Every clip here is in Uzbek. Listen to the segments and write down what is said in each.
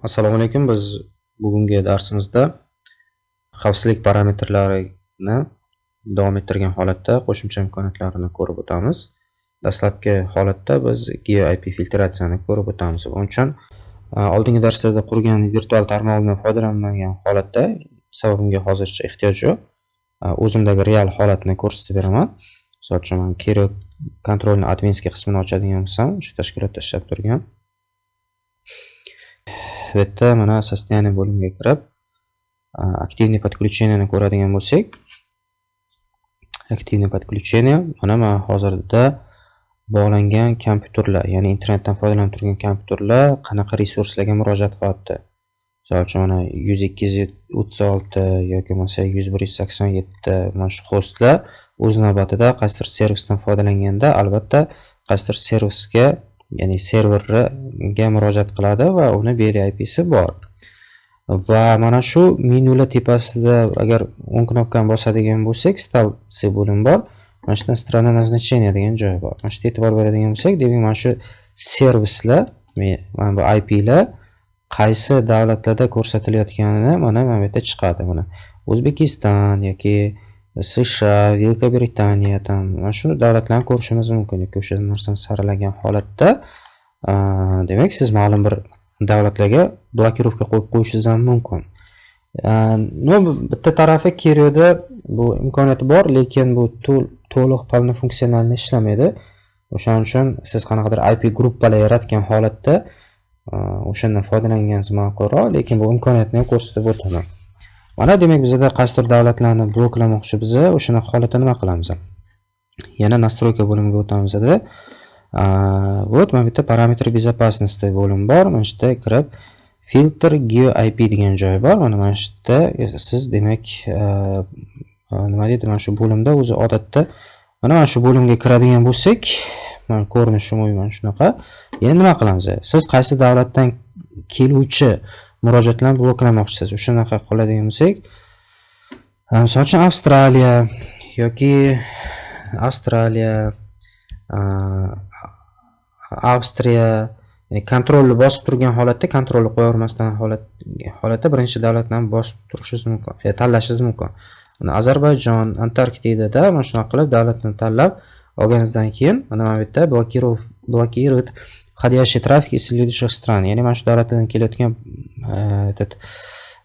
Assalomu alaykum. Biz bugungi darsimizda xavfsizlik parametrlarini davom ettirgan holatda qo'shimcha imkoniyatlarini ko'rib o'tamiz. Dastlabki holatda biz GeoIP filtratsiyani ko'rib o'tamiz. Buning uchun oldingi darslarda qurgan virtual tarmog'imdan foydalanmagan holatda, sababi bunga hozircha ehtiyoj yo'q. O'zimdagi real holatni ko'rsatib beraman. Misol uchun, man Kerio kontrolni админский qismini ochadigan bo'lsam, o'sha tashkilotda ishlab turgan. Bu yerda mana состояние bo'limiga kirib, активный подключение ni ko'radigan bo'lsak, активный подключение mana hozirda bog'langan kompyuterlar, ya'ni internetdan foydalanib turgan kompyuterlar qanaqa resurslarga murojaat qilyapti. Misol uchun, mana 102.136 yoki bo'lmasa 101.187, mana shu hostlar o'z navbatida qaysidir servisdan foydalanganda, albatta qaysidir servisga, ya'ni serverga murojaat qiladi va uni BL IPsi bor. Va mana shu menyular tepasida agar o'ng knopkani bosadigan bo'lsak, столбцы bo'lim bor. Mana shu yerdan страна назначения degan joy bor. Mana shu yerda e'tibor beradigan bo'lsak, demak, mana shu servislar, mana bu IPlar qaysi davlatlarda ko'rsatilayotganini mana bu yerda chiqadi. Mana O'zbekiston yoki США, Великобритания, там mana shu davlatlarni ko'rishimiz mumkin yoki o'sha narsani saralagan holatda, demak, siz ma'lum bir davlatlarga blokirovka qo'yib qo'yishingiz ham mumkin. Ну, bitta tarafi, Kerioda bu imkoniyati bor, lekin bu to'liq полнофункциональный ishlamaydi. O'shaning uchun siz qanaqadir IP gruppalar yaratgan holatda o'shandan foydalanganingiz ma'qulroq, lekin bu imkoniyatni ham ko'rsatib o'taman. Mana, demak, bizada qaysidir davlatlarni bloklamoqchi biza, o'shanaqa holatda nima qilamiz? Yana настройка bo'limiga o'tamizda. Вот mana bu yerda параметр безопасности bo'lim bor. Mana shu yerda kirib, filtr GeoIP degan joyi bor. Mana shu yerda siz, demak, nima deydi, mana shu bo'limda o'zi odatda mana shu bo'limga kiradigan bo'lsak, mana ko'rinishi umuman shunaqa. Endi nima qilamiz? Siz qaysi davlatdan keluvchi murojaatlarni bloklamoqchisiz? O'shanaqa qiladigan bo'lsak, misol uchun, Avstraliya yoki Avstraliya, Avstriya, ya'ni kontrolni bosib turgan holatda, kontrolni qo'yavermasdan holatda birinchi davlatni bosib turishingiz mumkin, tanlashingiz mumkin. Mana Ozarbayjon, Antarktidada mana shunaqa qilib davlatni tanlab olganingizdan keyin mana bu yerda блокировать входящий трафик из следующих стран, ya'ni mana shu davlatlardan kelayotgan этот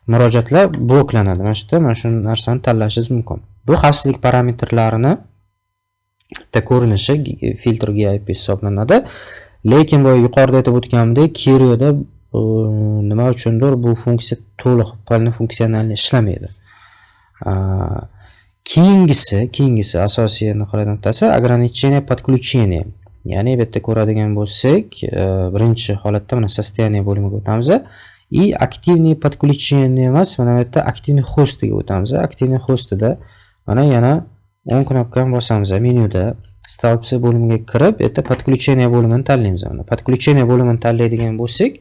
murojaatlar bloklanadi. Mana shu yerda mana shu narsani tanlashingiz mumkin. Bu xavfsizlik parametrlarini bitta ko'rinishi filtr GIP hisoblanadi. Lekin boya yuqorida aytib o'tganimdek, Kerioda nima uchundir bu funksiya to'liq полнофункциональный ishlamaydi. Keyingisi asosiy aniqlardan bittasi ограничение подключения. Ya'ni bu yerda ko'radigan bo'lsak, birinchi holatda mana состояние bo'limiga o'tamiz и активный подключение emas, mana bu yerda активный hostiga o'tamiz. Активный hostida mana yana o'ng knopkani bosamiz, menyuda столбцы bo'limiga kirib, bu yerda подключение bo'limini tanlaymiz. Mana подключение bo'limini tanlaydigan bo'lsak,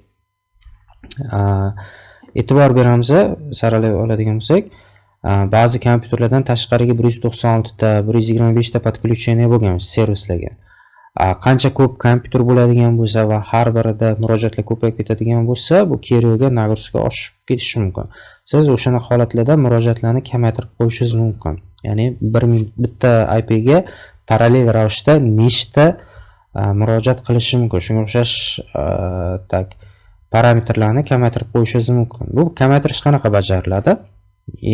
e'tibor beramiz, saralab oladigan bo'lsak, ba'zi kompyuterlardan tashqariga 196 ta, 125 ta подключение bo'lgan servislarga. Qancha ko'p kompyuter bo'ladigan bo'lsa va har birida murojaatlar ko'payib ketadigan bo'lsa, bu Kerioga нагрузка oshib ketishi mumkin. Siz o'shanaqa holatlarda murojaatlarni kamaytirib qo'yishingiz mumkin. Ya'ni bir bitta IP ga parallel ravishda nechta murojaat qilishi mumkin. Shunga o'xshash так parametrlarni kamaytirib qo'yishingiz mumkin. Bu kamaytirish qanaqa bajariladi?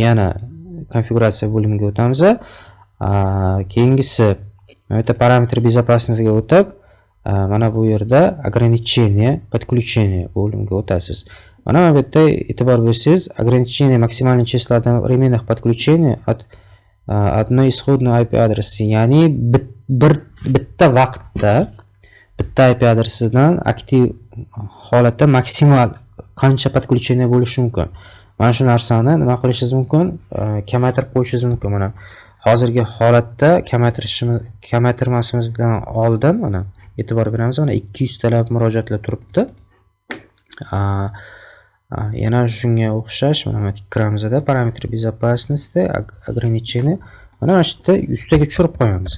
Yana konfiguratsiya bo'limiga o'tamiz. Keyingisi mana bu yerda параметр безопасности ga o'tib, mana bu yerda ограничение подключение bo'limiga o'tasiz. Mana bu yerda e'tibor bersangiz, ограничение максимальное число одновременных подключений от одной исходной IP adresi, ya'ni bir bitta vaqtda bitta IP adresidan aktiv holatda maksimal qancha подключение bo'lishi mumkin. Mana shu narsani nima qilishingiz mumkin? Kamaytirib qo'yishingiz mumkin. Mana hozirgi holatda kamaytirmasimizdan oldin mana e'tibor beramiz, mana 200 talab murojaatlar turibdi. Yana shunga o'xshash mana bu yerga kiramizda, параметр безопасности, ограничение, mana shu yerda 100 taga tushirib qo'yamiz.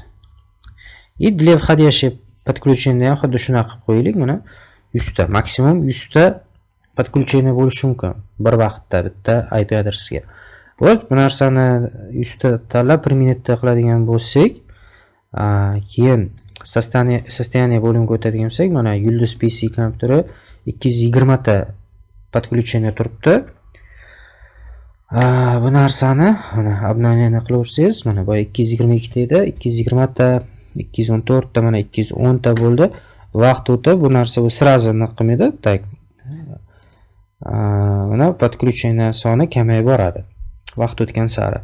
И для входящей подключения ham xuddi shunaqa qilib qo'yaylik. Mana 100 ta, maksimum 100 ta подключение bo'lishi mumkin bir vaqtda bitta IP adresiga. Вот bu narsani 100 ta tanlab, "Применить" qiladigan bo'lsak, keyin состояние bo'limiga o'tadigan bo'lsak, mana Yulduz PC kompyuteri 220 ta подключение turibdi. Bu narsani mana обновление qilaversangiz, mana boya 222 ta edi, 220 ta, 214 ta, mana 210 ta bo'ldi. Vaqt o'tib bu narsa bu сразу anaqa qilmaydi. Так, mana подключение soni kamayib boradi vaqt o'tgan sari.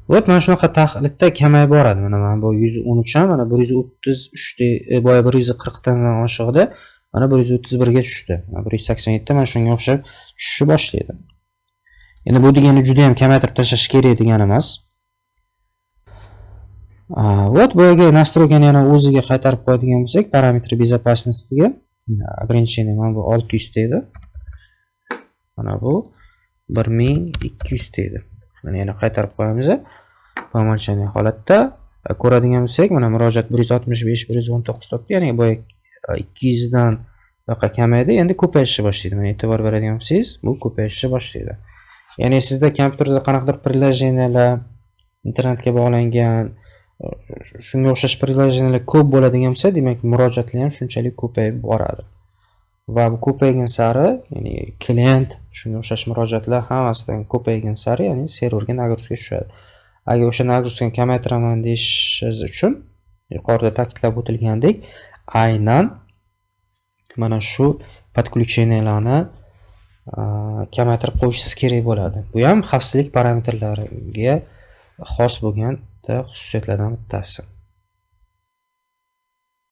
Вот mana shunaqa taxlitda kamayib boradi. Mana bu 113 ham, mana 133 ta, boya 140 dan oshiqda, mana 131 ga tushdi. Mana 187, mana shunga o'xshab tushishni boshlaydi. Endi bu degani juda ham kamaytirib tashlash kerak degani emas. Вот boyagi настройка ni yana o'ziga qaytarib qo'yadigan bo'lsak, параметры безопасности ga ограничение mana bu 600 ta edi. Mana bu 1200 ta edi. Mana yana qaytarib qo'yamiz. По умолчанию holatda ko'radigan bo'lsak, mana murojaat 165, 119 topdi, ya'ni boya 200 dan buyoqqa kamaydi, endi ko'payishni boshlaydi. Mana e'tibor beradigan bo'lsangiz, bu ko'payishni boshlaydi. Ya'ni sizda kompyuteringizda qanaqadir приложения lar, internetga bog'langan, shunga o'xshash приложения lar ko'p bo'ladigan bo'lsa, demak, murojaatlar ham shunchalik ko'payib boradi. Va bu ko'paygan sari, ya'ni klient, shunga o'xshash murojaatlar hammasidan ko'paygan sari, ya'ni serverga нагрузка tushadi. Agar o'sha нагрузка ni kamaytiraman deyishingiz uchun yuqorida ta'kidlab o'tilgandek, aynan mana shu подключения larni kamaytirib qo'yishingiz kerak bo'ladi. Bu ham xavfsizlik parametrlariga xos bo'lgan xususiyatlardan bittasi.